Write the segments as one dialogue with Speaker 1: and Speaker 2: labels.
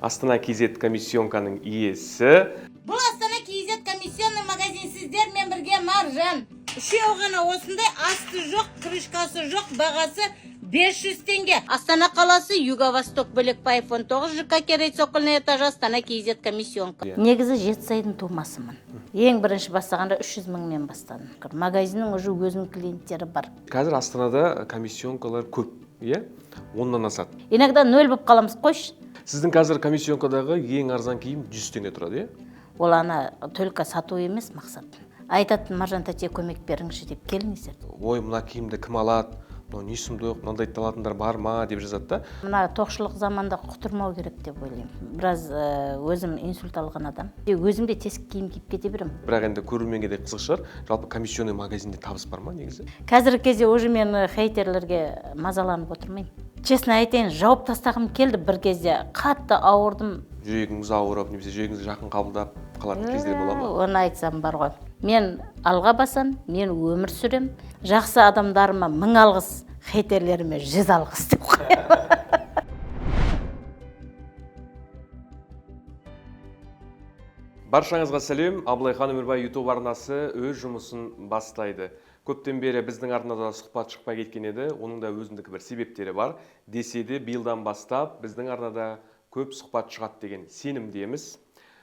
Speaker 1: Астана KZ комиссионканың иесі.
Speaker 2: Бұл Астана KZ комиссионный магазин, сіздермен бірге Маржан. Үшеуі ғана осындай, асты жоқ, крышкасы жоқ, бағасы 500 теңге. Астана қаласы, Юго-Восток, Бөлекбаев 19, ЖК Керей, цокольный этаж, Астана KZ комиссионка. Негізі Жетісайдың тумасымын. Ең бірінші бастағанда 300 мыңмен бастадым. Магазиннің уже өзінің клиенттері бар.
Speaker 1: Қазір Астанада комиссионкалар көп, иә? 10-нан асады.
Speaker 2: Иногда нөл болып қаламыз, қойшы.
Speaker 1: Сіздің қазір комиссионкадағы ең арзан киім 100 теңге тұрады, иә?
Speaker 2: Ол ана только сату емес мақсат. Айтатын: «Маржан тәте, көмек беріңізші», – деп келіңіздер.
Speaker 1: Ой, мына киімді кім алады? Мынау не сұмдық, мынандайды алатындар бар ма деп жазады да.
Speaker 2: Мына тоқшылық заманда құтырмау керек деп ойлаймын. Біраз өзім инсульт алған адам. Өзім де тесік киім киіп кете беремін.
Speaker 1: Бірақ енді көрерменге де қызық шығар. Жалпы комиссионный магазинде табыс бар ма негізі?
Speaker 2: Қазіргі кезде уже мен хейтерлерге мазаланып отырмаймын. Честно айтайын, жауып тастағым келді бір кезде. Қатты ауырдым.
Speaker 1: Жүрегіңіз ауырып немесе жүрегіңізге жақын қабылдап қалатын кездер бола ма?
Speaker 2: Оны айтсам бар ғой. Мен алға басам, мен өмір сүрем. Жақсы адамдарыма мың алғыс, хейтерлеріме жүз алғыс деп қоямын.
Speaker 1: Баршаңызға сәлем. Абылайхан Өмірбай YouTube арнасы өз жұмысын бастайды. Көптен бері біздің арнада сұхбат шықпай кеткен еді. Оның да өзіндік бір себептері бар. Десе де, биылдан бастап біздің арнада көп сұхбат шығады деген сенімдеміз.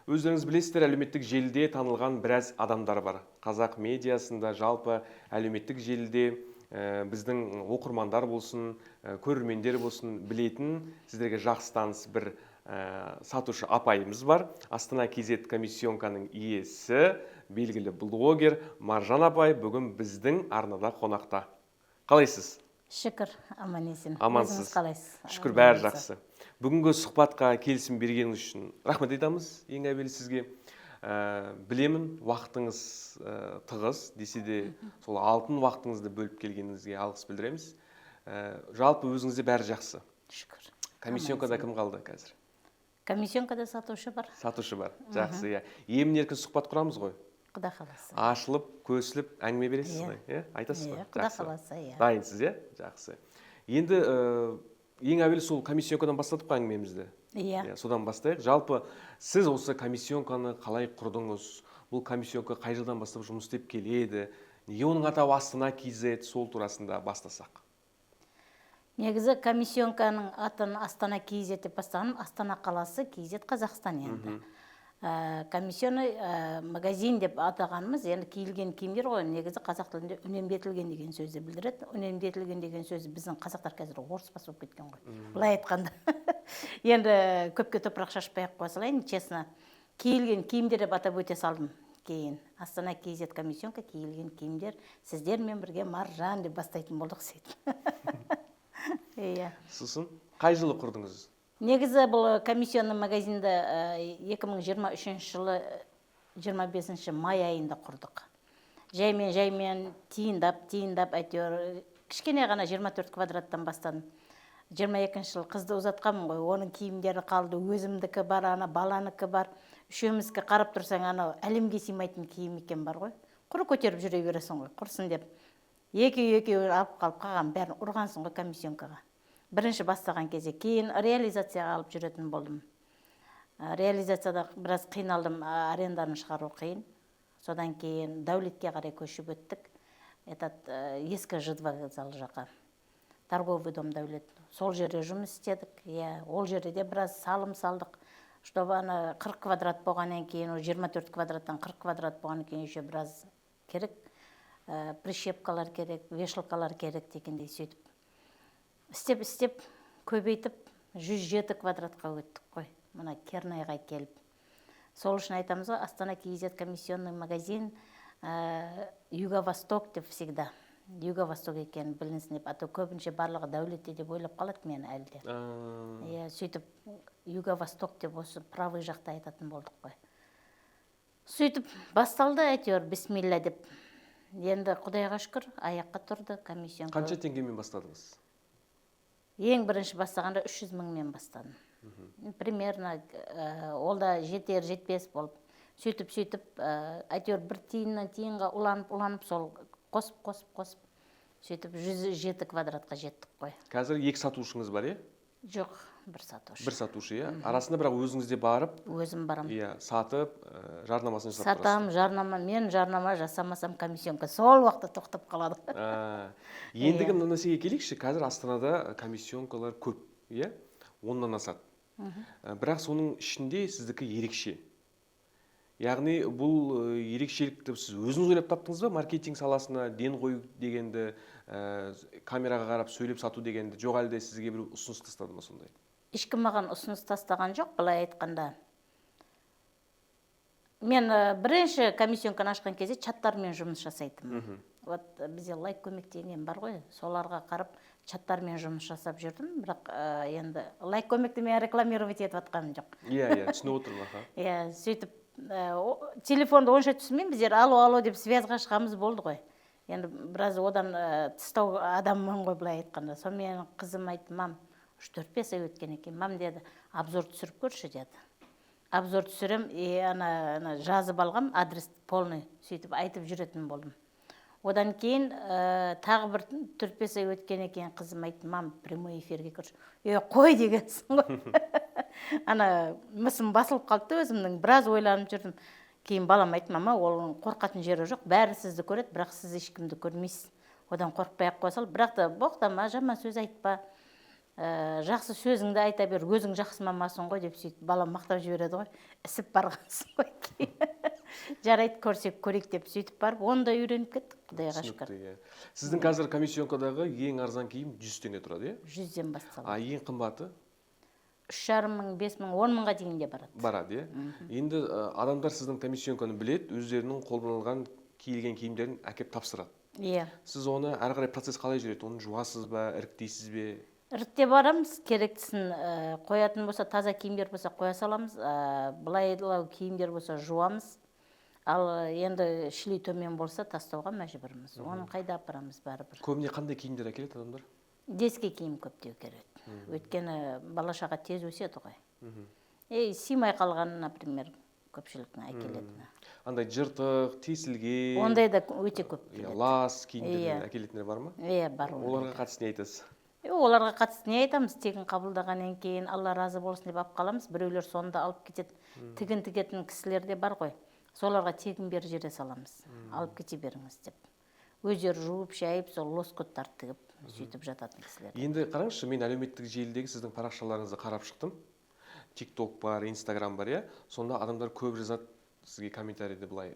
Speaker 1: Өздеріңіз білесіздер, әлеуметтік желіде танылған біраз адамдар бар. Қазақ медиасында, жалпы әлеуметтік желіде біздің оқырмандар болсын, көрермендер болсын білетін, сіздерге жақсы таныс бір сатушы апайымыз бар. Астана KZ комиссионканың иесі, белгілі блогер Маржан апай бүгін біздің арнада қонақта. Қалайсыз?
Speaker 2: Шүкір, аман есен.
Speaker 1: Амансыз.
Speaker 2: Өзіңіз қалайсыз?
Speaker 1: Шүкір, бәрі жақсы. Бүгінгі сұхбатқа келісім бергеніңіз үшін рахмет айтамыз ең әуелі сізге. Білемін, уақытыңыз тығыз, десе де сол алтын уақытыңызды бөліп келгеніңізге алғыс білдіреміз. Жалпы өзіңізде бәрі жақсы?
Speaker 2: Шүкір.
Speaker 1: Комиссионкада кім қалды қазір?
Speaker 2: Комиссионкада сатушы бар.
Speaker 1: Сатушы бар, жақсы, иә. Емін еркін сұхбат құрамыз ғой.
Speaker 2: Құда қаласа.
Speaker 1: Ашылып, көсіліп әңгіме бересіз
Speaker 2: Иә.
Speaker 1: ғой, иә? Айтасыз ғой?
Speaker 2: Иә, құда
Speaker 1: Жақсы.
Speaker 2: қаласа, иә.
Speaker 1: Дайынсыз, иә? Жақсы. Енді ең әуелі сол комиссионкадан бастадық қой әңгімемізді.
Speaker 2: Иә.
Speaker 1: Иә, содан бастайық. Жалпы сіз осы комиссионканы қалай құрдыңыз? Бұл комиссионка қай жылдан бастап жұмыс істеп келеді? Неге оның атауы Астана KZ, сол турасында бастасақ.
Speaker 2: Негізі комиссионканың атын Астана KZ деп бастағаным, Астана қаласы, KZ Қазақстан енді. Комиссионный магазин деп атағанымыз енді киілген киімдер ғой, негізі қазақ тілінде үнемдетілген деген сөзді білдіреді. Үнемдетілген деген сөз, біздің қазақтар қазір орыс басы болып кеткен ғой. Былай айтқанда. Енді көпке топырақ шашпай ақ қоя салайын, честно. Киілген киімдер деп атап өте салдым кейін. Астана KZ комиссионка, киілген киімдер, сіздермен бірге Маржан деп бастайтын болдық сөйтіп. Иә.
Speaker 1: Сосын қай жылы құрдыңыз?
Speaker 2: Негізі бұл комиссионный магазинді 2023 жылы 25 май айында құрдық. Жаймен жаймен тиындап, тиындап, әйтеуір кішкене ғана 24 квадраттан бастадым. 22 жыл қызды ұзатқанмын ғой, оның киімдері қалды, өзімдікі бар, ана баланікі бар. Үшеуміздікі қарап тұрсаң, анау әлемге сыймайтын киім екен бар ғой. Құр көтеріп жүре бересің ғой, құрсын деп. Екеу екеуі алып қалып, қалған бәрін ұрғансың ғой комиссионкаға. Бірінші бастаған кезде, кейін реализацияға алып жүретін болдым. Реализацияда біраз қиналдым, аренданы шығару қиын. Содан кейін Дәулетке қарай көшіп өттік. Этот ескі ЖД вокзал жаққа. Торговый дом Дәулет. Сол жерде жұмыс істедік. Иә, ол жерде де біраз салым салдық. Чтобы ана 40 квадрат болғаннан кейін, ол 24 квадраттан 40 квадрат болғаннан кейін еще біраз керек. Прищепкалар керек, вешалкалар керек дегендей сөйтіп. Істеп, істеп, көбейтіп 107 квадратқа өттік қой. Мына Кернайға келіп. Сол үшін айтамыз ғой, Астана KZ комиссионный магазин, Юго-Восток деп всегда. Юго-Восток екенін білінсін деп. А то көбінше барлығы Дәулетте деп ойлап қалады мені әлі де. Иә, сөйтіп Юго-Восток деп осы правый жақта айтатын болдық қой. Сөйтіп басталды әйтеуір, бисмилля деп. Енді Құдайға шүкір, аяққа тұрды комиссионка.
Speaker 1: Қанша теңгемен бастадыңыз?
Speaker 2: Ең бірінші бастағанда 300 мыңмен бастадым. Примерно, ол да жетер жетпес болып. Сөйтіп, сөйтіп, әйтеуір бір тиыннан тиынға уланып, уланып, сол қосып, қосып, қосып, сөйтіп 107 квадратқа жеттік қой.
Speaker 1: Қазір екі сатушыңыз бар, иә?
Speaker 2: Жоқ, бір сатушы.
Speaker 1: Бір сатушы, иә. Арасында бірақ өзіңіз де барып,
Speaker 2: Өзім барам.
Speaker 1: Иә, сатып, жарнамасын жасап тұрасыз.
Speaker 2: Сатам, жарнама, мен жарнама жасамасам, комиссионка сол уақытта тоқтап қалады.
Speaker 1: Ендігі мына нәрсеге келейікші. Қазір Астанада комиссионкалар көп, иә, 10-нан асады. Бірақ соның ішінде сіздікі ерекше. Яғни бұл ерекшелікті сіз өзіңіз ойлап таптыңыз ба? Маркетинг саласына ден қою дегенді, камераға қарап сөйлеп сату дегенді, жоқ әлде сізге біреу ұсыныс тастады ма сондай?
Speaker 2: Ешкім маған ұсыныс тастаған жоқ, былай айтқанда. Мен бірінші комиссионканы ашқан кезде чаттармен жұмыс жасайтынмын. Вот бізде лайк, көмек деген бар ғой, соларға қарап чаттармен жұмыс жасап жүрдім, бірақ енді лайк, көмекті мен рекламировать етіп жатқаным жоқ.
Speaker 1: Иә, иә, түсініп отырмын, аха.
Speaker 2: Иә, сөйтіп телефонды онша түсінбеймін, біздер алло, алло деп связьға шығамыз, болды ғой. Енді біраз одан тыстау адаммын ғой, былай айтқанда. Сонымен қызым айтты: «Мам, 3-4-5 ай өткен екен, мам, — деді, — обзор түсіріп көрші», — деді. Обзор түсірем и ана жазып алғам адрес полный, сөйтіп айтып жүретін болдым. Одан кейін тағы бір 4-5 ай өткеннен кейін қызым айтты: «Мам, прямой эфирге кірші». Е, қой дегенсің ғой, ана мысым басылып қалды да өзімнің. Біраз ойланып жүрдім. Кейін балам айтты: «Мама, ол қорқатын жері жоқ, бәрі сізді көреді, бірақ сіз ешкімді көрмейсіз, одан қорықпай ақ қоя сал, бірақ та боқтама, жаман сөз айтпа, жақсы сөзіңді айта бер, өзің жақсы мамасың ғой», — деп. Сөйтіп балам мақтап жібереді ғой, ісіп барғансың ғой кейін. Жарайды, көрсек көрейік деп, сөйтіп барып оны да үйреніп кеттік, құдайға шүкір.
Speaker 1: Түсінікті, иә. Сіздің қазір комиссионкадағы ең арзан киім 100 теңге тұрады, иә?
Speaker 2: 100-ден басталады.
Speaker 1: А ең қымбаты?
Speaker 2: 3,5 мың, 5 мың, 10 мыңға дейін де барады.
Speaker 1: Барады, иә. Енді адамдар сіздің комиссионканы біледі, өздерінің қолданылған, киілген киімдерін әкеп тапсырады.
Speaker 2: Иә.
Speaker 1: Сіз оны әрі қарай процесс қалай жүреді? Оны жуасыз ба, іріктейсіз бе?
Speaker 2: Іріктеп барамыз. Керектісін қоятын болса, таза киімдер болса, қоя саламыз, былайлау киімдер болса, жуамыз. Ал енді шіли төмен болса, тастауға мәжбүрміз, оны қайда апарамыз бәрібір.
Speaker 1: Көбіне қандай киімдер әкеледі адамдар?
Speaker 2: Детский киім көптеу керек, өйткені бала шаға тез өседі ғой. Ей, сыймай қалған, например, көпшіліктің әкелетіні.
Speaker 1: Андай жыртық, тесілген?
Speaker 2: Ондай да өте көп келеді.
Speaker 1: Лас киімдермен
Speaker 2: Иә.
Speaker 1: әкелетіндер бар ма?
Speaker 2: Иә, бар ондай.
Speaker 1: Оларға қатысты не айтасыз?
Speaker 2: Оларға қатысты не айтамыз? Тегін қабылдағаннан кейін алла разы болсын деп алып қаламыз. Біреулер соны да алып кетеді. Тігін тігетін кісілер де бар ғой, соларға тегін беріп жібере саламыз, алып кете беріңіз деп. Өздері жуып шайып, сол лоскуттар тігіп, сөйтіп жататын кісілер.
Speaker 1: Енді қараңызшы, мен әлеуметтік желідегі сіздің парақшаларыңызды қарап шықтым. Тик ток бар, Инстаграм бар, иә. Сонда адамдар көп жазады сізге комментарийде былай: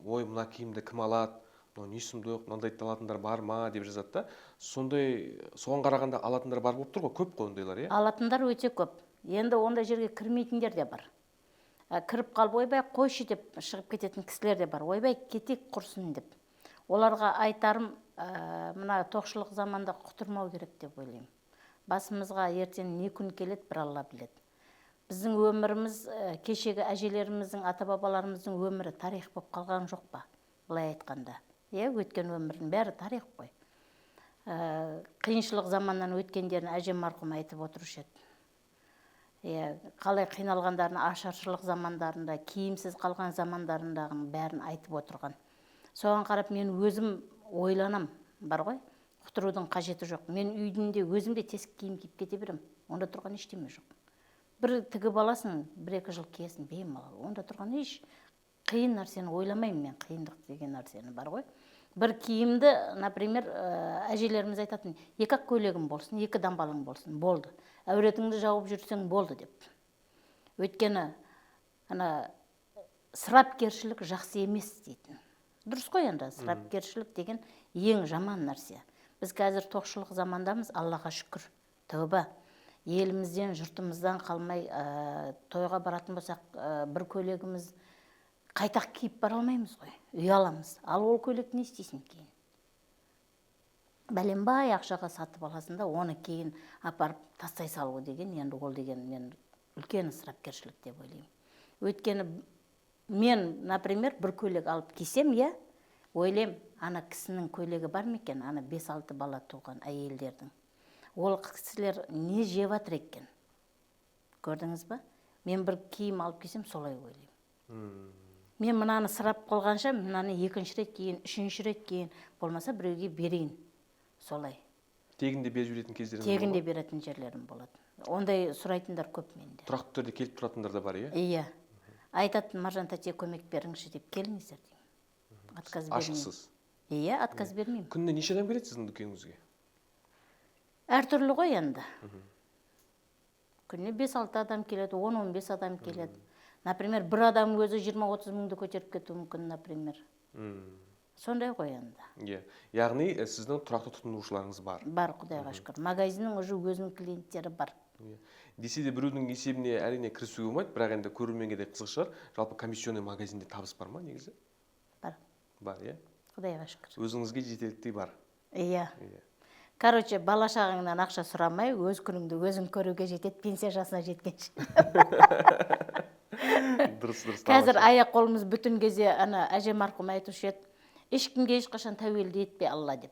Speaker 1: «Ой, мына киімді кім алады, мынау не сұмдық, мынандайды алатындар бар ма?» — деп жазады да. Сондай, соған қарағанда алатындар бар болып тұр ғой, көп қой ондайлар, иә?
Speaker 2: Алатындар өте көп. Енді ондай жерге кірмейтіндер де бар. Кіріп қалып, ойбай, қойшы деп шығып кететін кісілер де бар, ойбай, кетейік құрсын деп. Оларға айтарым, мына тоқшылық заманда құтырмау керек деп ойлаймын. Басымызға ертең не күн келеді, бір алла біледі. Біздің өміріміз, кешегі әжелеріміздің, ата бабаларымыздың өмірі тарих болып қалған жоқ па, былай айтқанда? Иә, өткен өмірдің бәрі тарих қой. Қиыншылық заманнан өткендерін әжем марқұм айтып отырушы еді, иә, қалай қиналғандарын, ашаршылық замандарында, киімсіз қалған замандарындағының бәрін айтып отырған. Соған қарап мен өзім ойланам бар ғой, құтырудың қажеті жоқ. Мен үйдің де, өзім де тесік киім киіп кете беремін, онда тұрған ештеме жоқ. Бір тігіп аласың, 1-2 жыл киесің бемалал. Онда тұрған еш қиын нәрсені ойламаймын мен, қиындық деген нәрсені бар ғой. Бір киімді, например, әжелеріміз айтатын: «Екі ақ көйлегің болсын, екі дамбалың болсын, болды, әуретіңді жауып жүрсең болды», — деп. Өйткені ана ысырапкершілік жақсы емес дейтін. Дұрыс қой. Енді ысырапкершілік деген ең жаман нәрсе. Біз қазір тоқшылық замандамыз, аллаға шүкір, тәуба, елімізден, жұртымыздан қалмай, тойға баратын болсақ, бір көйлегіміз қайтақ киіп бара алмаймыз ғой, ұяламыз. Ал ол көйлекті не істейсің кейін? Бәленбай ақшаға сатып аласың да, оны кейін апарып тастай салу деген, енді ол деген мен үлкен ысырапкершілік деп ойлаймын. Өйткені мен, например, бір көйлек алып кисем, иә, ойлаймын, ана кісінің көйлегі бар ма екен, ана бес алты бала туған әйелдердің, ол кісілер не жеп жатыр екен? Көрдіңіз ба, мен бір киім алып кисем, солай ойлаймын: мен мынаны ысырап қылғанша, мынаны екінші рет киейін, үшінші рет киейін, болмаса біреуге берейін, солай.
Speaker 1: Тегін де беріп жіберетін кездеріңіз
Speaker 2: Тегін
Speaker 1: болды
Speaker 2: де беретін жерлерім болады. Ондай сұрайтындар көп менде.
Speaker 1: Тұрақты түрде келіп тұратындар да бар, иә?
Speaker 2: Иә, айтады: «Маржан тәте, көмек беріңізші», – деп. «Келіңіздер», – деймін, отказ бермеймін.
Speaker 1: Ашықсыз.
Speaker 2: Иә, отказ бермеймін.
Speaker 1: Күніне неше адам келеді сіздің дүкеніңізге?
Speaker 2: Әртүрлі ғой енді. Күніне 5-6 адам келеді, 10-15 адам келеді. Например, бір адам өзі 20-30 мыңды көтеріп кетуі мүмкін, например. Сондай ғой енді.
Speaker 1: Иә, яғни сіздің тұрақты тұтынушыларыңыз бар.
Speaker 2: Бар, құдайға шүкір. Магазиннің уже өзінің клиенттері бар.
Speaker 1: Иә. Десе де, біреудің есебіне, әрине, кірісуге болмайды, бірақ енді көрерменге де қызық шығар: жалпы комиссионный магазинде табыс бар ма негізі?
Speaker 2: Бар.
Speaker 1: Бар, иә?
Speaker 2: Құдайға шүкір.
Speaker 1: Өзіңізге жетерліктей бар.
Speaker 2: Иә. Короче, бала шағаңнан ақша сұрамай, өз күніңді өзің көруге жетеді пенсия жасына жеткенше.
Speaker 1: Дұрыс, дұрыс.
Speaker 2: Қазір
Speaker 1: Тамаша.
Speaker 2: аяқ қолымыз бүтін кезде, ана әжем марқұм айтушы еді: «Ешкімге ешқашан тәуелді етпе, Алла», – деп.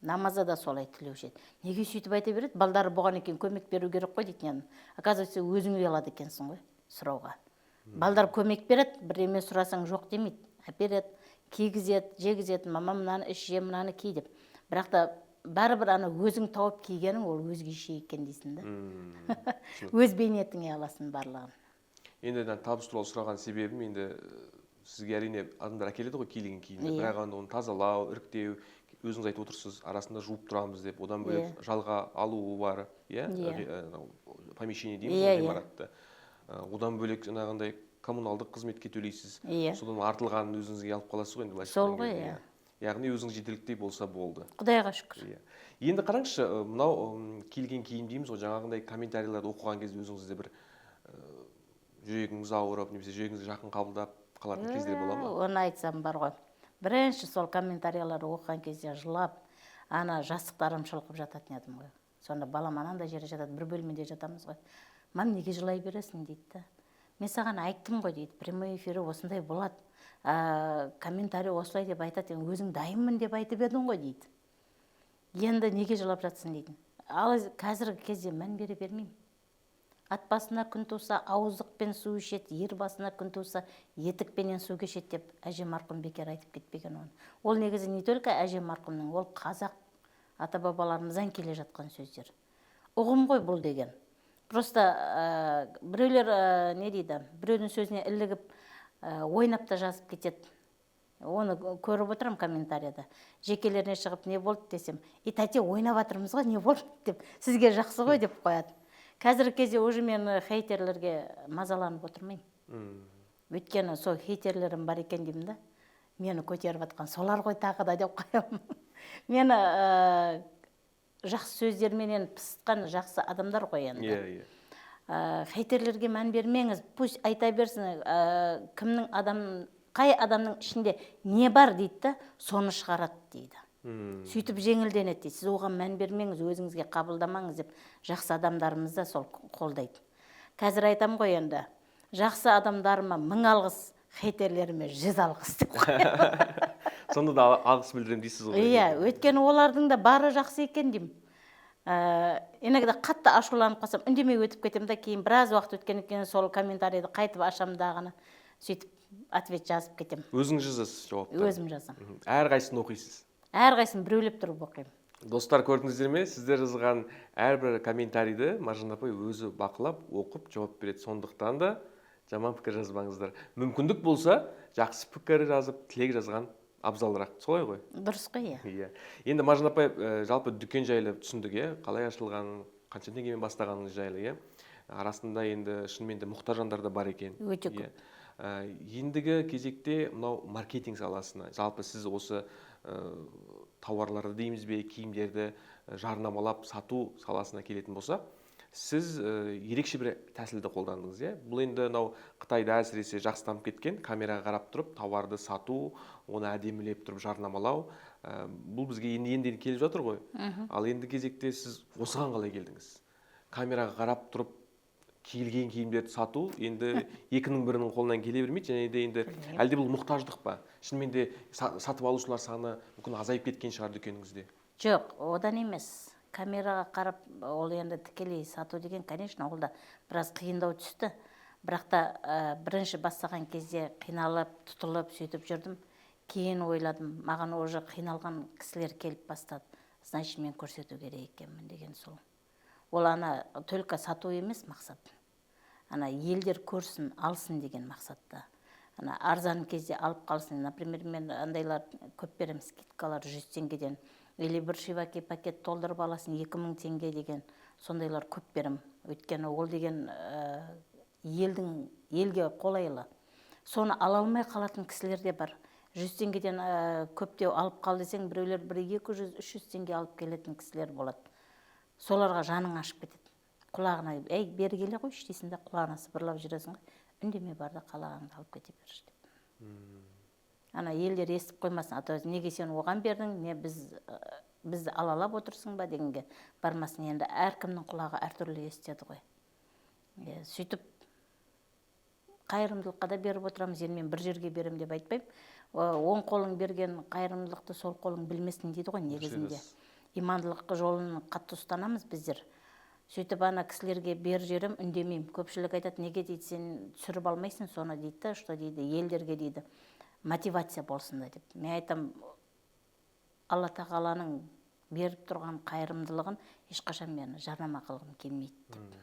Speaker 2: Намазда да солай тілеуші еді. Неге сөйтіп айта береді, балдары болған екен, көмек беру керек қой дейтін едім. Оказывается, өзің ұялады екенсің ғой сұрауға. Балдар көмек береді, бірдеме сұрасаң, жоқ демейді, әпереді, кигізеді, жегізеді: «Мама, мынаны іш, же, мынаны ки», – деп. Бірақ та бәрібір ана өзің тауып кигенің ол өзгеше екен дейсің да. Өз бейнетіңе аласың барлығын.
Speaker 1: Енді мына табыс туралы сұраған себебім, енді сізге, әрине, адамдар әкеледі ғой киілген киімді.
Speaker 2: Иә.
Speaker 1: Бірақ енді оны тазалау, іріктеу, өзіңіз айтып отырсыз, арасында жуып тұрамыз деп. Одан бөлек, жалға алуы бар, иә?
Speaker 2: Иә.
Speaker 1: Анау помещение дейміз
Speaker 2: Иә,
Speaker 1: ғой,
Speaker 2: иә.
Speaker 1: ғимаратты. Одан бөлек, жаңағындай коммуналдық қызметке төлейсіз. Содан артылғанын өзіңізге алып қаласыз ғой енді, былайша
Speaker 2: Сол
Speaker 1: айтқан
Speaker 2: ғой,
Speaker 1: кезде,
Speaker 2: иә.
Speaker 1: Яғни өзіңіз жетерліктей болса болды.
Speaker 2: Құдайға шүкір.
Speaker 1: Иә, енді қараңызшы, мынау киілген киім дейміз ғой, жаңағындай комментарийлерді оқыған кезде өзіңізде бір жүрегіңіз ауырып немесе жүрегіңізге жақын қабылдап қалатын кездер бола ма?
Speaker 2: Оны айтсам бар ғой, бірінші сол комментарийлерді оқыған кезде жылап, ана жастықтарым шылқып жататын едім ғой. Сонда балам анандай жерде жатады, бір бөлмеде жатамыз ғой. «Мам, неге жылай бересің?» – дейді да. «Мен саған айттым ғой, – дейді, – прямой эфирі осындай болады, комментарий осылай деп айтады, енді өзің дайынмын деп айтып едің ғой», – дейді. «Енді неге жылап жатсың?» – дейтін. Ал қазіргі кезде мән бере бермеймін. «Ат басына күн туса, ауыздықпен су ішеді, ер басына күн туса, етікпенен су кешеді», – деп әжем марқұм бекер айтып кетпеген оны. Ол негізі не только әжем марқұмның, ол қазақ ата бабаларымыздан келе жатқан сөздер, ұғым ғой бұл деген. Просто біреулер не дейді, біреудің сөзіне ілігіп, ойнап та жазып кетеді. Оны көріп отырамын комментарияда. Жекелеріне шығып, «Не болды?» десем, «И, тәте, ойнап жатырмыз ғой, не болды?» деп, «Сізге жақсы ғой», – деп қояды. Қазіргі кезде уже мен хейтерлерге мазаланып отырмаймын. Өйткені сол хейтерлерім бар екен деймін да, мені көтеріп жатқан солар ғой тағы да деп қоямын. Мені жақсы сөздерменен пысытқан жақсы адамдар ғой енді.
Speaker 1: иә иә
Speaker 2: Хейтерлерге мән бермеңіз, пусть айта берсін. Кімнің адам, қай адамның ішінде не бар дейді да, соны шығарады дейді. Сөйтіп жеңілденеді дейді. Сіз оған мән бермеңіз, өзіңізге қабылдамаңыз деп жақсы адамдарымыз да сол қолдайды. Қазір айтамын ғой енді: жақсы адамдарыма мың алғыс, хейтерлеріме жүз алғыс деп қоямын.
Speaker 1: Сонда да алғыс білдіремін дейсіз ғой.
Speaker 2: Иә, өйткені олардың да бары жақсы екен деймін. Иногда қатты ашуланып қалсам, үндемей өтіп кетемін да, кейін біраз уақыт өткеннен кейін сол комментарийді қайтып ашамын дағыны, сөйтіп ответ жазып кетемін.
Speaker 1: Өзіңіз жазасыз жауаптарын?
Speaker 2: Өзім жазамын.
Speaker 1: Әрқайсысын оқисыз?
Speaker 2: Әрқайсысын біреулеп тұрып оқимын.
Speaker 1: Достар, көрдіңіздер ме, сіздер жазған әрбір комментарийді Маржан апай өзі бақылап, оқып, жауап береді. Сондықтан да жаман пікір жазбаңыздар. Мүмкіндік болса, жақсы пікір жазып, тілек жазған абзалырақ, солай ғой?
Speaker 2: Дұрыс қой, иә.
Speaker 1: Иә. Енді, Маржан апай, жалпы дүкен жайлы түсіндік, иә, қалай ашылғанын, қанша теңгемен бастағаныңыз жайлы, иә. Арасында енді шынымен де мұқтаж жандар да бар екен.
Speaker 2: Өте көп.
Speaker 1: Иә. Ендігі кезекте мынау маркетинг саласына, жалпы сіз осы тауарларды дейміз бе, киімдерді жарнамалап сату саласына келетін болсақ, сіз ерекше бір тәсілді қолдандыңыз, иә. Бұл енді мынау Қытайда әсіресе жақсы дамып кеткен камераға қарап тұрып тауарды сату, оны әдемілеп тұрып жарнамалау. Бұл бізге енді енді келіп жатыр ғой. Ал енді кезекте сіз осыған қалай келдіңіз? Камераға қарап тұрып киілген киімдерді сату енді екінің бірінің қолынан келе бермейді. Және де енді әлде бұл мұқтаждық па? Шынымен де сатып алушылар саны мүмкін азайып кеткен шығар дүкеніңізде?
Speaker 2: Жоқ, одан емес. Камераға қарап ол енді тікелей сату деген, конечно, ол да біраз қиындау түсті. Бірақ та бірінші бастаған кезде қиналып, тұтылып сөйтіп жүрдім. Кейін ойладым, маған уже қиналған кісілер келіп бастады, значит, мен көрсету керек екенмін деген. Сол Ол ана только сату емес мақсат. Ана елдер көрсін, алсын деген мақсатта. Ана арзан кезде алып қалсын. Например, мен андайлар көп беремін, скидкалар 100 теңгеден. Или бір шиваки пакет толтырып аласың 2000 теңге деген, сондайлар көп беремін. Өйткені ол деген елдің елге қолайлы. Соны ала алмай қалатын кісілер де бар. 100 теңгеден көптеу алып қал десең, біреулер бір 200-300 теңге алып келетін кісілер болады. Соларға жаның ашып кетеді. Құлағына, әй, бері келе қойшы дейсің да, құлағына сыбырлап жүресің ғой. Үндемей бар да, қалағаныңды алып кете берші деп. Ана елдер естіп қоймасын, а то неге сен оған бердің, не біз бізді алалап отырсың ба дегенге бармасын. Енді әркімнің құлағы әртүрлі естеді ғой. Иә, сөйтіп қайырымдылыққа да беріп отырамыз. Енді мен бір жерге беремін деп айтпаймын. Оң қолың берген қайырымдылықты сол қолың білмесін дейді ғой негізінде. Имандылық жолын қатты ұстанамыз біздер. Сөйтіп ана кісілерге беріп жіберемін, үндемеймін. Көпшілік айтады, неге дейді, сен түсіріп алмайсың соны дейді да, что дейді, елдерге дейді мотивация болсын да деп. Мен айтамын, Алла тағаланың беріп тұрған қайырымдылығын ешқашан мен жарнама қылғым келмейді деп.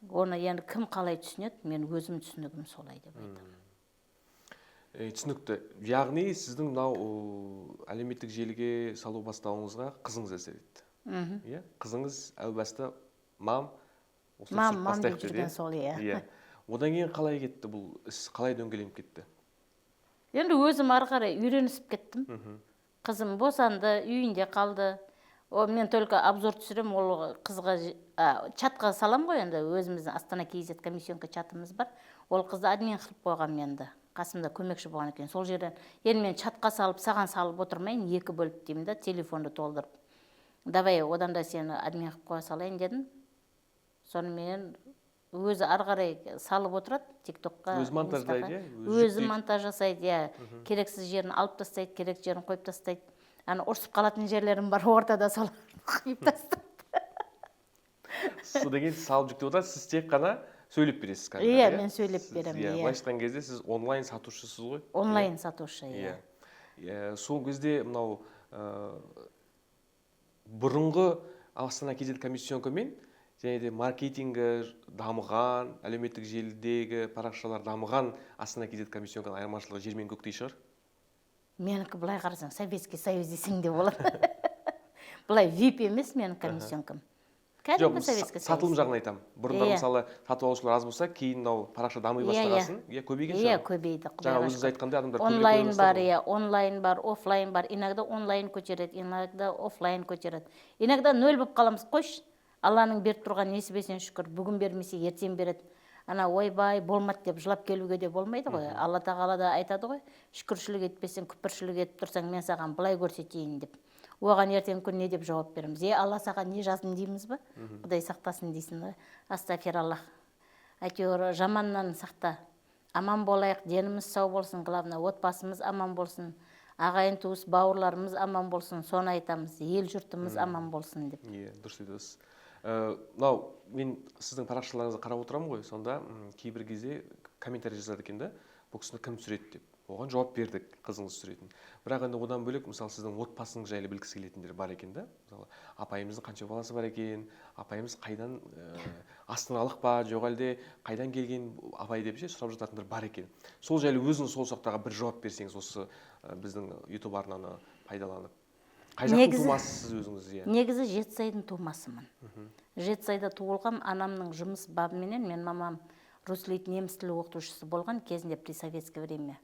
Speaker 2: Оны енді кім қалай түсінеді, мен өзім түсінігім солай деп айтамын.
Speaker 1: Түсінікті. Яғни сіздің мынау әлеуметтік желіге салу бастауыңызға қызыңыз әсер етті. Иә, қызыңыз әу баста мам, осылай
Speaker 2: мам
Speaker 1: түсіріп
Speaker 2: мам деп
Speaker 1: бастайық деді,
Speaker 2: жүрген
Speaker 1: иә?
Speaker 2: Сол, иә.
Speaker 1: Иә. Одан кейін қалай кетті бұл іс, қалай дөңгеленіп кетті?
Speaker 2: Енді өзім ары қарай үйренісіп кеттім. Қызым босанды, үйінде қалды. О, мен только обзор түсіремін, ол қызға чатқа салам ғой. Енді өзіміздің Астана KZ комиссионка чатымыз бар. Ол қызды админ қылып қойғанмын, енді қасымда көмекші болған екен. Сол жерден енді мен чатқа салып, саған салып отырмайын екі бөліп деймін да, телефонды толтырып. Давай, одан да сені админ қылып қоя салайын дедім. Сонымен өзі ары қарай салып отырады тик токқа.
Speaker 1: Өзі монтаждайды, иә? Өзі
Speaker 2: Өзі
Speaker 1: жүктейді.
Speaker 2: монтаж жасайды, иә. Керексіз жерін алып тастайды, керек жерін қойып тастайды. Ана ұрысып қалатын жерлерім бар ортада, соларды қиып тастайды.
Speaker 1: Содан кейін салып жүктеп отырады, сіз тек қана сөйлеп бересіз камераға,
Speaker 2: Иә, мен сөйлеп беремін,
Speaker 1: иә.
Speaker 2: Иә.
Speaker 1: Былайша айтқан кезде сіз онлайн сатушысыз ғой.
Speaker 2: Онлайн сатушы, иә.
Speaker 1: Иә. Сол кезде мынау бұрынғы Астана KZ комиссионкамен және де маркетингі дамыған, әлеуметтік желідегі парақшалар дамыған Астана KZ комиссионканың айырмашылығы жер мен көктей шығар.
Speaker 2: Менікі былай қарасаң, Советский Союз десең де болады. Былай вип емес менің комиссионкам.
Speaker 1: Жоқ,
Speaker 2: Кәдімгі Советский
Speaker 1: сатылым
Speaker 2: Союз.
Speaker 1: жағын айтамын. Бұрындары
Speaker 2: Иә.
Speaker 1: мысалы, сатып алушылар аз болса, кейін мынау парақша дами
Speaker 2: Иә.
Speaker 1: бастағасын, иә, көбейген
Speaker 2: Иә,
Speaker 1: шығар.
Speaker 2: көбейді,
Speaker 1: Жаңа
Speaker 2: құдайға
Speaker 1: өзіңіз
Speaker 2: шүкір.
Speaker 1: айтқандай, адамдар көбірек
Speaker 2: Онлайн
Speaker 1: көре
Speaker 2: бар,
Speaker 1: бастады ғой.
Speaker 2: иә, онлайн бар, офлайн бар. Иногда онлайн көтереді, иногда офлайн көтереді. Иногда нөл болып қаламыз. Қойшы, Алланың беріп тұрған несібесіне шүкір. Бүгін бермесе, ертең береді. Ана ойбай болмады деп жылап келуге де болмайды ғой. Алла тағала да айтады ғой, шүкіршілік етпесең, күпіршілік етіп тұрсаң, мен саған былай көрсетейін деп. Оған ертеңгі күні не деп жауап береміз? Е, Алла, саған не жаздым дейміз ба? Құдай сақтасын дейсің ғой. Астафираллах, әйтеуір жаманнан сақта. Аман болайық, деніміз сау болсын, главное отбасымыз аман болсын, ағайын туыс бауырларымыз аман болсын, соны айтамыз, ел жұртымыз аман болсын деп.
Speaker 1: Иә, дұрыс айтасыз. Мынау мен сіздің парақшаларыңызға қарап отырамын ғой, сонда кейбір кезде комментарий жазады екен да, бұл кісіні кім түсіреді деп. Оған жауап бердік, қызыңыз түсіретін. Бірақ енді одан бөлек, мысалы, сіздің отбасыңыз жайлы білгісі келетіндер бар екен да. Мысалы, апайымыздың қанша баласы бар екен, апайымыз қайдан, астаналық па, жоқ әлде қайдан келген апай деп ше сұрап жататындар бар екен. Сол жайлы өзіңіз сол сұрақтарға бір жауап берсеңіз, осы біздің YouTube арнаны пайдаланып. Қай жақтың тумасысыз өзіңіз, иә?
Speaker 2: Негізі Жетісайдың тумасымын. Жетісайда туылғам. Анамның жұмыс бабыменен, мен мамам рус тілі, неміс тілі оқытушысы болған кезінде, при советское время.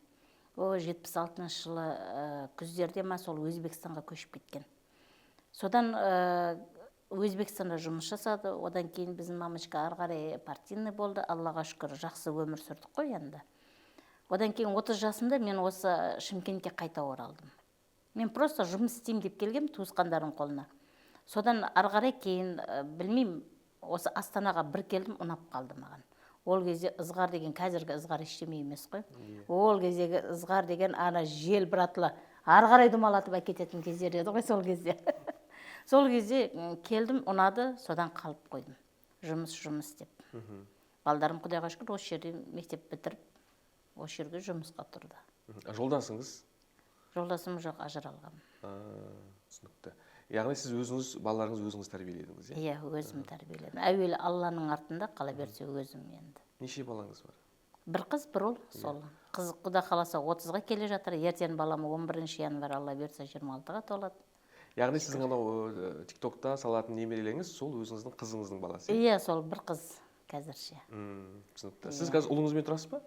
Speaker 2: О, 76-жылы күздерде ма, сол Өзбекстанға көшіп кеткен. Содан Өзбекстанда жұмыс жасады. Одан кейін біздің мамочка ары қарай партийный болды. Аллаға шүкір, жақсы өмір сүрдік қой енді. Одан кейін 30 жасымда мен осы Шымкентке қайта оралдым. Мен просто жұмыс істеймін деп келгем туысқандарым қолына. Содан ары қарай кейін, білмеймін, осы Астанаға бір келдім, ұнап қалды маған. Ол кезде ызғар деген қазіргі ызғар ештеме емес қой. Ол кездегі ызғар деген ана жел біратыла ары қарай домалатып әкететін кездер еді ғой сол кезде. Сол кезде келдім, ұнады, содан қалып қойдым. Жұмыс, жұмыс деп. Балдарым, құдайға шүкір, осы жерде мектеп бітіріп, осы жерге жұмысқа тұрды.
Speaker 1: Жолдасыңыз?
Speaker 2: Жолдасым жоқ, ажыралғанмын.
Speaker 1: Түсінікті. Яғни сіз өзіңіз балаларыңызды өзіңіз тәрбиеледіңіз, иә?
Speaker 2: Иә, өзім тәрбиеледім. Әуелі Алланың артында, қала берсе өзім енді.
Speaker 1: Неше балаңыз бар?
Speaker 2: Бір қыз, бір ұл. Сол қыз, құда қаласа, 30-ға келе жатыр. Ертең балам 11 январь, Алла бұйыртса, 26-ға толады.
Speaker 1: Яғни сіздің анау Тик Токта салатын немерелеріңіз сол өзіңіздің қызыңыздың баласы, иә?
Speaker 2: Иә, сол бір қыз қазірше.
Speaker 1: Түсінікті. Сіз қазір ұлыңызбен тұрасыз ба?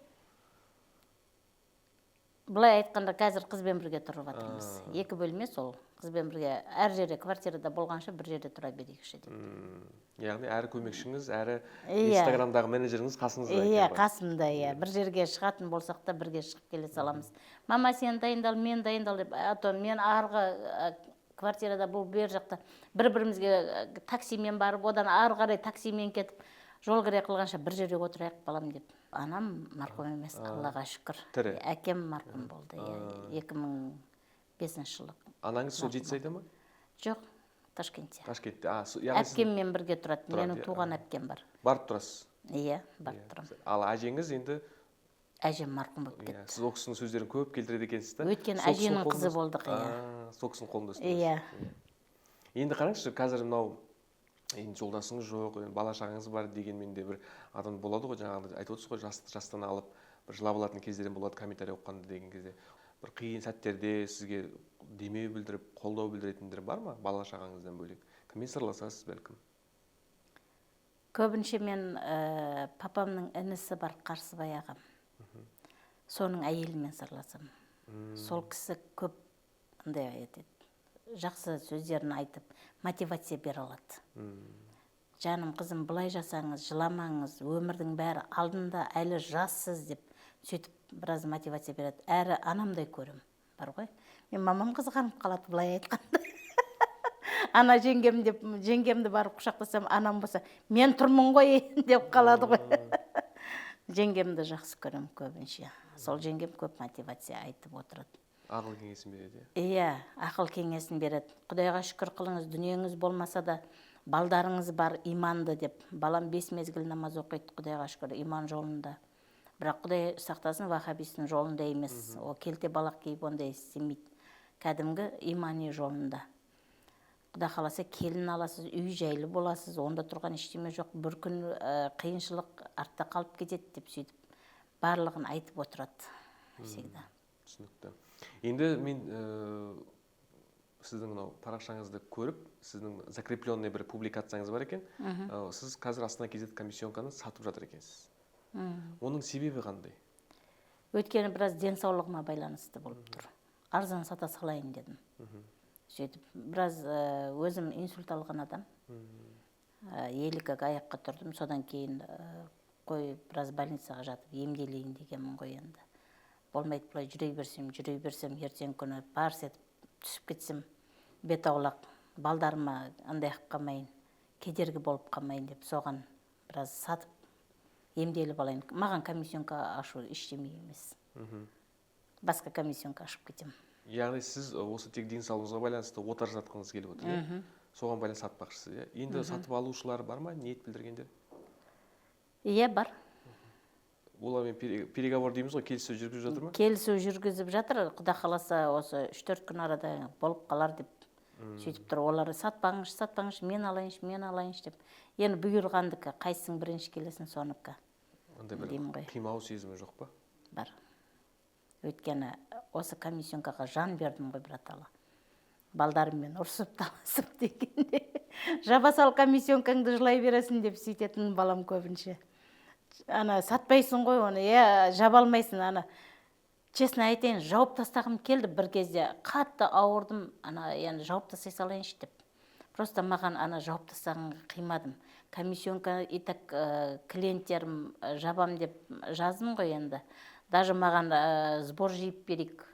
Speaker 2: Былай айтқанда, қазір қызбен бірге тұрып жатырмыз. Екі бөлме, сол қызбен бірге. Әр жерде квартирада болғанша, бір жерде тұра берейікші деп.
Speaker 1: Яғни әрі көмекшіңіз, әрі
Speaker 2: Иә.
Speaker 1: Инстаграмдағы менеджеріңіз қасыңызда
Speaker 2: Иә.
Speaker 1: екен ғой.
Speaker 2: Қасымда, иә. Бір жерге шығатын болсақ та, бірге шығып келе саламыз. Мама, сен дайындал, мен дайындал деп. А то мен арғы квартирада, бұл бер жақта, бір бірімізге таксимен барып, одан ары қарай таксимен кетіп, жол кіре қылғанша, бір жерге отырайық, балам деп. Анам марқұм емес, Аллаға шүкір.
Speaker 1: Тірі.
Speaker 2: Әкем марқұм болды, иә, 2005 жылы.
Speaker 1: Анаңыз сол Жетісайда ма?
Speaker 2: Жоқ, Ташкентте.
Speaker 1: Ташкентте. А, яғни сіз
Speaker 2: Әпкеммен бірге тұрады.
Speaker 1: Тұрады,
Speaker 2: Менің
Speaker 1: иә.
Speaker 2: туған әпкем бар.
Speaker 1: Барып тұрасыз?
Speaker 2: Иә, барып тұрамын.
Speaker 1: Ал әжеңіз енді?
Speaker 2: Әжем марқұм болып
Speaker 1: Иә,
Speaker 2: кетті.
Speaker 1: сіз ол кісінің сөздерін көп келтіреді екенсіз да.
Speaker 2: Өйткені
Speaker 1: Сол кісінің
Speaker 2: әженің қызы
Speaker 1: қолында-
Speaker 2: болдық, иә.
Speaker 1: А, сол кісінің қолында өстіңіз.
Speaker 2: Иә.
Speaker 1: Енді қараңызшы, қазір мынау енді жолдасыңыз жоқ, енді бала шағаңыз бар дегенмен де, бір адам болады ғой, жаңағыдай айтып отырсыз ғой, жастан алып бір жылап алатын кездерім болады комментарий оқығанда деген кезде. Бір қиын сәттерде сізге демеу білдіріп, қолдау білдіретіндер бар ма, бала шағаңыздан бөлек? Кіммен сырласасыз, бәлкім?
Speaker 2: Көбінше мен папамның інісі бар, Қарсыбай ағам, соның әйелімен сырласамын. Сол кісі көп андай етеді, жақсы сөздерін айтып, мотивация бере алады. Жаным, қызым, былай жасаңыз, жыламаңыз, өмірдің бәрі алдында, әлі жассыз деп, сөйтіп біраз мотивация береді. Әрі анамдай көрем бар ғой. Мен мамам қызғанып қалады былай айтқанда. Ана жеңгем деп, жеңгемді барып құшақтасам, анам болса: «Мен тұрмын ғой», – деп қалады ғой. Жеңгемді жақсы көремін көбінше. Сол жеңгем көп мотивация айтып отырады.
Speaker 1: Ақыл кеңесін береді, иә?
Speaker 2: Иә, ақыл кеңесін береді. Құдайға шүкір қылыңыз, дүниеңіз болмаса да, балдарыңыз бар иманды деп. Балам бес мезгіл намаз оқиды, Құдайға шүкір, иман жолында. Бірақ, Құдай сақтасын, ваххабистің жолында емес. Ол келте балақ киіп, ондай істемейді, кәдімгі имани жолында. Құда қаласа, келін аласыз, үй жайлы боласыз, онда тұрған ештеме жоқ, бір күн қиыншылық артта қалып кетеді деп, сөйтіп барлығын айтып отырады всегда.
Speaker 1: Түсінікті. Енді мен сіздің мынау парақшаңызды көріп, сіздің закрепленный бір публикацияңыз бар екен. Сіз қазір Астана kz комиссионканы сатып жатыр екенсіз. Оның себебі қандай?
Speaker 2: Өйткені біраз денсаулығыма байланысты болып тұр. Арзан сата салайын дедім. Сөйтіп біраз өзім инсульт алған адам. Елі как аяққа тұрдым. Содан кейін қой, біраз больницаға жатып емделейін дегенмін ғой енді. Болмайды былай жүре берсем, жүре берсем, ертеңгі күні барс етіп түсіп кетсем, бет аулақ, балдарыма андай қылып қалмайын, кедергі болып қалмайын деп, соған біраз сатып емделіп алайын. Маған комиссионка ашу ештеме емес, басқа комиссионка ашып кетемін.
Speaker 1: Яғни сіз осы тек денсаулығыңызға байланысты ота жасатқыңыз келіп отыр, иә? Соған байланысты сатпақшысыз, иә? Енді сатып алушылар бар ма, ниет білдіргендер?
Speaker 2: Иә, бар.
Speaker 1: Олармен переговор дейміз ғой, келіссөз жүргізіп жатыр ма?
Speaker 2: Келісу жүргізіп жатыр. Құда қаласа, осы 3-4 күн арада болып қалар деп сөйтіп тұр. Олар: «Сатпаңызшы, сатпаңызшы, мен алайыншы, мен алайыншы», – деп. Енді бұйырғандікі, қайсың бірінші келесің, соныкі.
Speaker 1: Андай бір
Speaker 2: Деймін ғой.
Speaker 1: қимау сезімі жоқ па?
Speaker 2: Бар, өйткені осы комиссионкаға жан бердім ғой, братала. Балдарыммен ұрсып таласып дегенде, «Жаба сал комиссионкаңды, жылай бересің», – деп сөйтетін балам көбінше. Ана сатпайсың ғой оны, иә, жаба алмайсың. Ана, честно айтайын, жауып тастағым келді бір кезде. Қатты ауырдым. Ана енді жауып тастай салайыншы деп. Просто маған ана жауып тастағанға қимадым. Комиссионка и так клиенттерім жабам деп жаздым ғой енді. Даже маған сбор жиып берейік,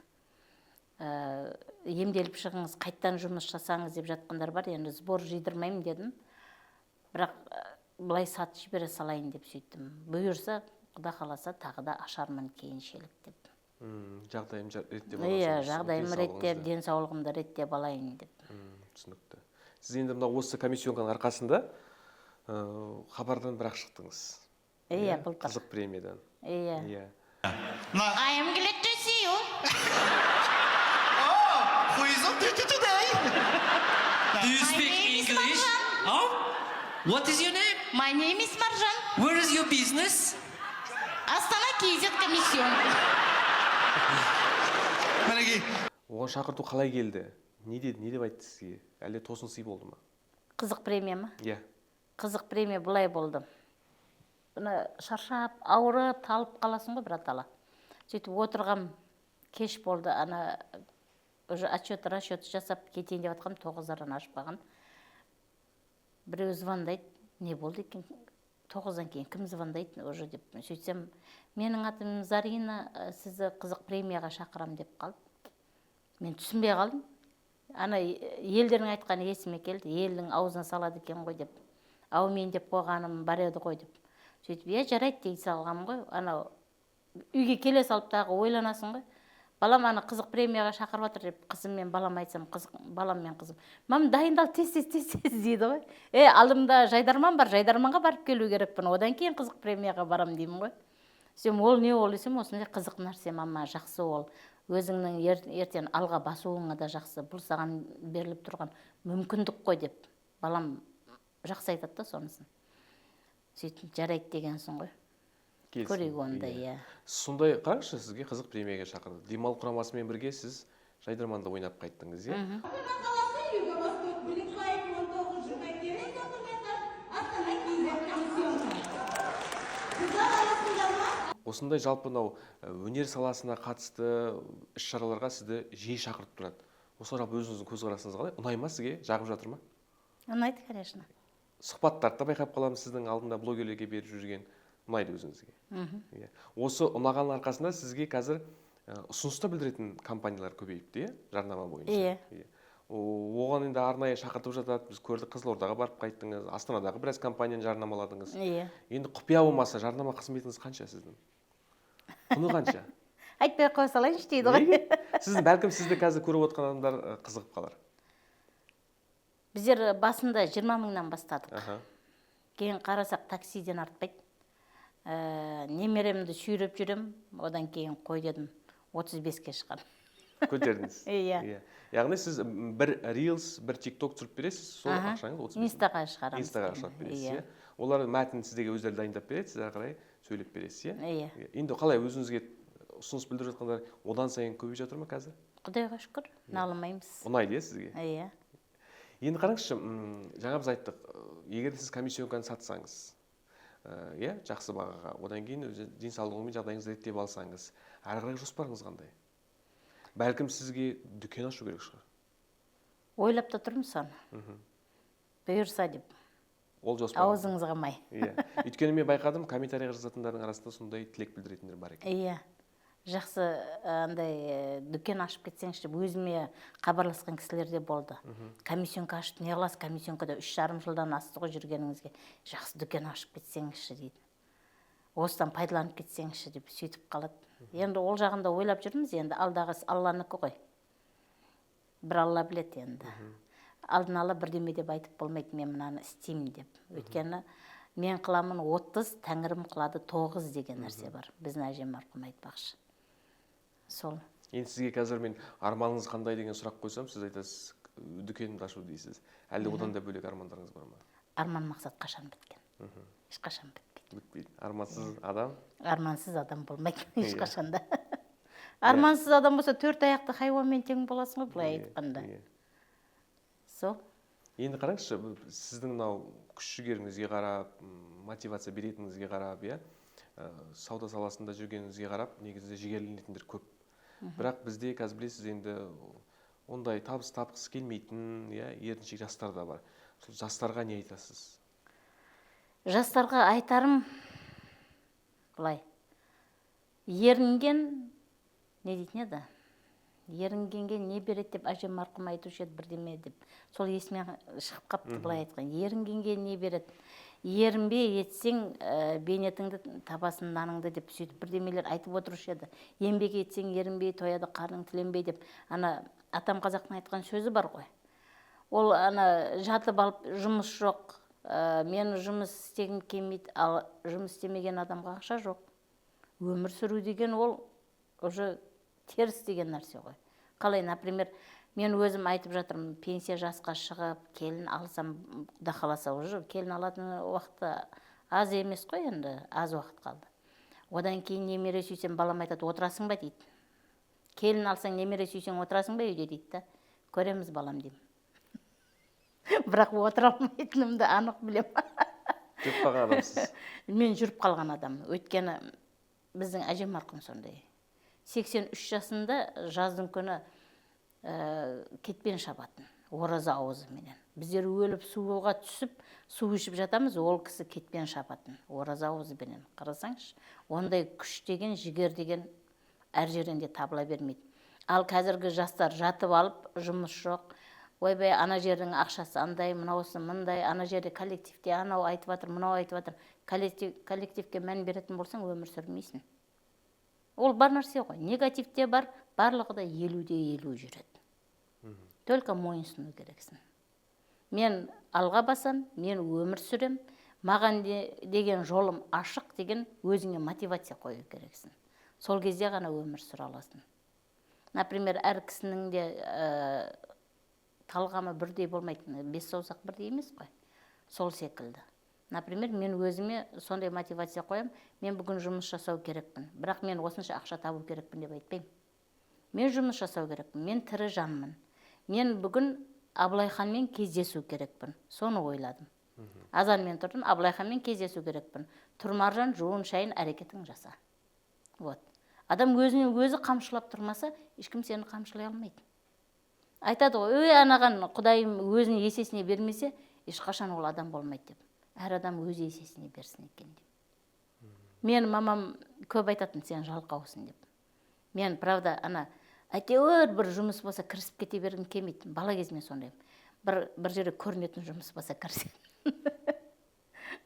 Speaker 2: емделіп шығыңыз, қайттан жұмыс жасаңыз деп жатқандар бар. Енді сбор жидырмаймын дедім, бірақ былай сатып жібере салайын деп сөйттім. Бұйырса, Құда қаласа, тағы да ашармын кейіншелік деп.
Speaker 1: Жағдайым реттеп алған
Speaker 2: Иә,
Speaker 1: соң,
Speaker 2: жағдайым реттеп,
Speaker 1: денсаулығыңызды.
Speaker 2: Денсаулығымды реттеп алайын деп.
Speaker 1: Түсінікті. Сіз енді мына осы комиссионканың арқасында хабардан бірақ шықтыңыз.
Speaker 2: Иә, былтыр.
Speaker 1: Қызық премиядан.
Speaker 2: Иә.
Speaker 1: Иә.
Speaker 3: На.
Speaker 2: I am glad to see you.
Speaker 3: Oh, who is on duty today? Oh, what is your name?
Speaker 2: My name is Маржан.
Speaker 3: Where is your business?
Speaker 2: Астана KZ комиссион.
Speaker 3: Мінекей.
Speaker 1: Оған шақырту қалай келді? Не деді, не деп айтты сізге? Әлде тосын сый болды ма?
Speaker 2: Қызық премия ма?
Speaker 1: Иә.
Speaker 2: Қызық премия былай болды. Мына шаршап, ауырып, талып қаласың ғой біратала. Сөйтіп отырғам, кеш болды, ана уже отчет расчет жасап кетейін деп жатқам, 9-дан ашып қалған. Біреу звондайды, не болды екен, 9-дан кейін кім звондайды уже деп. Сөйтсем, менің атым Зарина, сізді қызық премияға шақырам деп қалды. Мен түсінбей қалдым. Ана елдердің айтқаны есіме келді, елдің аузына салады екен ғой деп. Әумин деп қойғаным бар еді ғой деп. Сөйтіп, иә, жарайды дей салғанмын ғой. Анау үйге келе салып тағы ойланасың ғой. Балам ана қызық премияға шақырып жатыр деп қызым мен балам айтсам, қызық балам мен қызым: «Мам, дайындал, тез, тез, тез, тез», – дейді ғой. Е, алдымда жайдарман бар, жайдарманға барып келу керекпін, одан кейін қызық премияға барам деймін ғой. Сөйтсем, ол не ол десем, осындай қызық нәрсе, мама, жақсы, ол өзіңнің ертең алға басуыңа да жақсы, бұл саған беріліп тұрған мүмкіндік қой деп. Балам жақсы айтады да сонысын. Сөйтіп, жарайды дегенсің ғой.
Speaker 1: Келісім.
Speaker 2: Көрейік онда, иә.
Speaker 1: Сондай, қараңызшы, сізге қызық премияға шақырды. Демал құрамасымен бірге сіз жайдарманда ойнап қайттыңыз, иә?
Speaker 4: Астана қаласы, Юго-Восток, Білікбаев 19, Жұмакерей Тоқыметов, Астана KZ комиссионка. Қыздар арасында ма?
Speaker 1: Осындай жалпы мынау өнер саласына қатысты іс шараларға сізді жиі шақырып тұрады. Осы жалпы өзіңіздің көзқарасыңыз қалай? Ұнай ма сізге? Жағып жатыр ма?
Speaker 2: Ұнайды, конечно.
Speaker 1: Сұхбаттарды да байқап қаламын, сіздің алдында блогерлерге беріп жүрген. Ұнайды өзіңізге. Иә. Осы ұнағанның арқасында сізге қазір ұсыныс та білдіретін компаниялар көбейіпті, иә, жарнама бойынша.
Speaker 2: Иә.
Speaker 1: Иә. Оған енді арнайы шақыртып жатады. Біз көрдік, Қызылордаға барып қайттыңыз, Астанадағы біраз компанияны жарнамаладыңыз.
Speaker 2: Иә.
Speaker 1: Енді құпия болмаса, жарнама қызметіңіз қанша сіздің? Құны қанша?
Speaker 2: Айтпай ақ қоя салайыншы дейді ғой.
Speaker 1: Неге? Сіз бәлкім, сізді қазір көріп отқан адамдар қызығып қалар.
Speaker 2: Біздер басында 20 мыңнан бастадық. Кейін қарасақ, таксиден артпайды. Немеремді сүйреп жүрем, одан кейін қой дедім, 35-ке шыққан.
Speaker 1: Көтердіңіз.
Speaker 2: Иә.
Speaker 1: Яғни сіз бір рилс, бір тикток түсіріп бересіз, сол ақшаңыз 35 мың.
Speaker 2: Инстаға шығарамыз.
Speaker 1: Инстаға шығарып бересіз,
Speaker 2: Иә.
Speaker 1: иә. Олар мәтін сіздерге өздері дайындап береді, сіз ары қарай сөйлеп бересіз, иә?
Speaker 2: Иә.
Speaker 1: Иә. Енді қалай, өзіңізге ұсыныс білдіріп жатқандар одан сайын көбейіп жатыр ма қазір?
Speaker 2: Құдайға шүкір, налымаймыз.
Speaker 1: Ұнайды, иә, сізге?
Speaker 2: Иә.
Speaker 1: Енді қараңызшы, жаңа біз айттық, егер де сіз комиссионканы сатсаңыз, иә, жақсы бағаға, одан кейін өзі денсаулығы мен жағдайыңызды реттеп алсаңыз, әрі қарай жоспарыңыз қандай? Бәлкім, сізге дүкен ашу керек шығар.
Speaker 2: Ойлап та тұрмын соны, бұйырса деп.
Speaker 1: Ол жоспар.
Speaker 2: Аузыңызға май.
Speaker 1: Иә, өйткені мен байқадым, комментарийға жазатындардың арасында сондай тілек білдіретіндер бар екен.
Speaker 2: Иә, жақсы, андай дүкен ашып кетсеңші деп өзіме хабарласқан кісілер де болды. Комиссионка ашып не қыласыз, комиссионкада 3,5 жылдан асты ғой жүргеніңізге, жақсы дүкен ашып кетсеңізші дейді, осыдан пайдаланып кетсеңізші деп сөйтіп қалады. Енді ол жағында ойлап жүрміз. Енді алдағы іс Алланікі ғой, бір Алла біледі. Енді алдын ала бірдеме деп айтып болмайды, мен мынаны істеймін деп. Өйткені мен қыламын 30, тәңірім қылады тоғыз деген нәрсе бар біздің әжем марқұм айтпақшы, сол.
Speaker 1: Енді сізге қазір мен арманыңыз қандай деген сұрақ қойсам, сіз айтасыз, дүкенімді ашу дейсіз. Әлде одан да бөлек армандарыңыз бар ма?
Speaker 2: Арман мақсат қашан біткен? Ешқашан бітпейді.
Speaker 1: Бітпейді армансыз адам.
Speaker 2: Армансыз адам болмайды ешқашан да. Армансыз адам болса, төрт аяқты хайуанмен тең боласың ғой, былай айтқанда. Сол.
Speaker 1: Енді қараңызшы, сіздің мынау күш жігеріңізге қарап, мотивация беретініңізге қарап, иә, сауда саласында жүргеніңізге қарап, негізінде жігерленетіндер көп. Бірақ бізде қазір, білесіз, енді ондай табыс тапқысы келмейтін, иә, еріншек жастар да бар. Сол жастарға не айтасыз?
Speaker 2: Жастарға айтарым былай: ерінген не дейтін еді, ерінгенге не береді деп әжем марқұм айтушы еді бірдеме деп, сол есіме шығып қапты. Былай айтқан: ерінгенге не береді, ерінбе, етсең бейнетіңді табасың, наныңды деп сөйтіп бірдемелер айтып отырушы еді. Еңбек етсең, ерінбей, тояды қарның тіленбей деп. Ана атам қазақтың айтқан сөзі бар ғой. Ол ана жатып алып, жұмыс жоқ, мен жұмыс істегім келмейді. Ал жұмыс істемеген адамға ақша жоқ, өмір сүру деген ол уже теріс деген нәрсе ғой. Қалай, например, Мен өзім айтып жатырмын, пенсия жасқа шығып, келін алсам, құда қаласа, уже келін алатын уақыты аз емес қой енді, аз уақыт қалды. Одан кейін немере сүйсем, балам айтады: «Отырасың ба?» – дейді. «Келін алсаң, немере сүйсең, отырасың ба үйде?» – дейді да. «Көреміз, балам», – деймін. Бірақ отыра алмайтынымды анық білемін.
Speaker 1: Жүріп қалған адамсыз.
Speaker 2: Мен жүріп қалған адаммын, өйткені біздің әжем марқұм сондай 83 жасында жаздың күні кетпен шабатын ораза ауызыменен. Біздер өліп суға түсіп, су ішіп жатамыз, ол кісі кетпен шабатын ораза ауызбенен. Қарасаңшы, ондай күш деген, жігер деген әр жерден де табыла бермейді. Ал қазіргі жастар жатып алып, жұмыс жоқ, ойбай, ана жердің ақшасы андай, мынаусы мындай, ана жерде коллективте анау айтып жатыр, мынау айтып жатыр. Коллективке мән беретін болсаң, өмір сүрмейсің. Ол бар нәрсе ғой, негатив те бар, барлығы да 50-де 50 жүреді. Только мойынсыну керексің. Мен алға басам, мен өмір сүрем, маған деген жолым ашық деген өзіңе мотивация қою керексің. Сол кезде ғана өмір сүре аласың. Например, әр кісінің де талғамы бірдей болмайды, бес саусақ бірдей емес қой. Сол секілді, например, мен өзіме сондай мотивация қоямын: мен бүгін жұмыс жасау керекпін, бірақ мен осынша ақша табу керекпін деп айтпаймын. Мен жұмыс жасау керекпін, мен тірі жанмын, мен бүгін Абылайханмен кездесу керекпін. Соны ойладым, азанмен тұрдым, Абылайханмен кездесу керекпін. Тұр, Маржан, жуын, шайын, әрекетің жаса. Вот адам өзінен өзі қамшылап тұрмаса, ешкім сені қамшылай алмайды. Айтады ғой, ей, анаған құдайым өзінің есесіне бермесе, ешқашан ол адам болмайды деп. Әр адам өз есесіне берсін екен деп. Мен мамам көп айтатын: «Сен жалқаусың», – деп. Мен, правда, ана әйтеуір бір жұмыс болса, кірісіп кете бергім келмейді. Бала кезімнен сондаймын, бір жерде көрінетін жұмыс болса, кірісемін.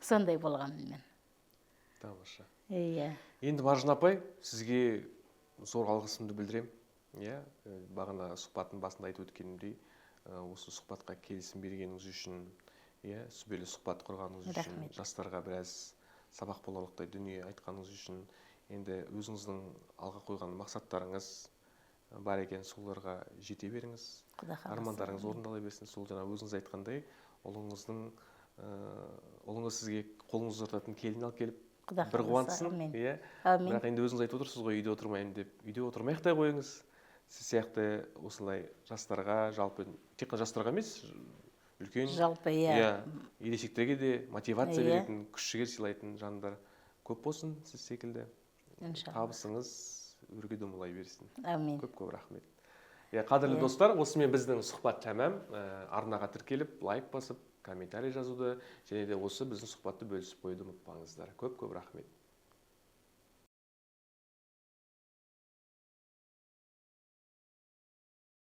Speaker 2: Сондай болғанмын мен.
Speaker 1: Тамаша.
Speaker 2: Иә.
Speaker 1: Енді, Маржан апай, сізге зор алғысымды білдіремін, иә. Бағана сұхбаттың басында айтып өткенімдей, осы сұхбатқа келісім бергеніңіз үшін, иә, сүбелі сұхбат құрғаныңыз үшін,
Speaker 2: Рахмет.
Speaker 1: жастарға біраз сабақ боларлықтай дүние айтқаныңыз үшін. Енді өзіңіздің алға қойған мақсаттарыңыз бар екен, соларға жете беріңіз.
Speaker 2: Құда қаласа.
Speaker 1: Армандарыңыз орындала берсін. Сол жаңа өзіңіз айтқандай, ұлыңыз сізге қолыңызды ұзататын келін алып келіп,
Speaker 2: Құда
Speaker 1: бір
Speaker 2: қаласа,
Speaker 1: қуантсын.
Speaker 2: әмин.
Speaker 1: Иә.
Speaker 2: Әмин.
Speaker 1: Бірақ енді өзіңіз айтып отырсыз ғой, үйде отырмаймын деп. Үйде отырмай ақ та қойыңыз. Сіз сияқты осылай жастарға, жалпы тек қана жастарға емес, үлкен,
Speaker 2: Жалпы, иә.
Speaker 1: иә, ересектерге де мотивация беретін, күш жігер сыйлайтын жандар көп болсын сіз секілді.
Speaker 2: Иншалла.
Speaker 1: Табысыңыз өрге домалай берсін.
Speaker 2: Әмин.
Speaker 1: Көп көп рахмет. Иә, қадірлі достар, осымен біздің сұхбат тәмам. Арнаға тіркеліп, лайк басып, комментарий жазуды және де осы біздің сұхбатты бөлісіп қоюды ұмытпаңыздар. Көп көп рахмет.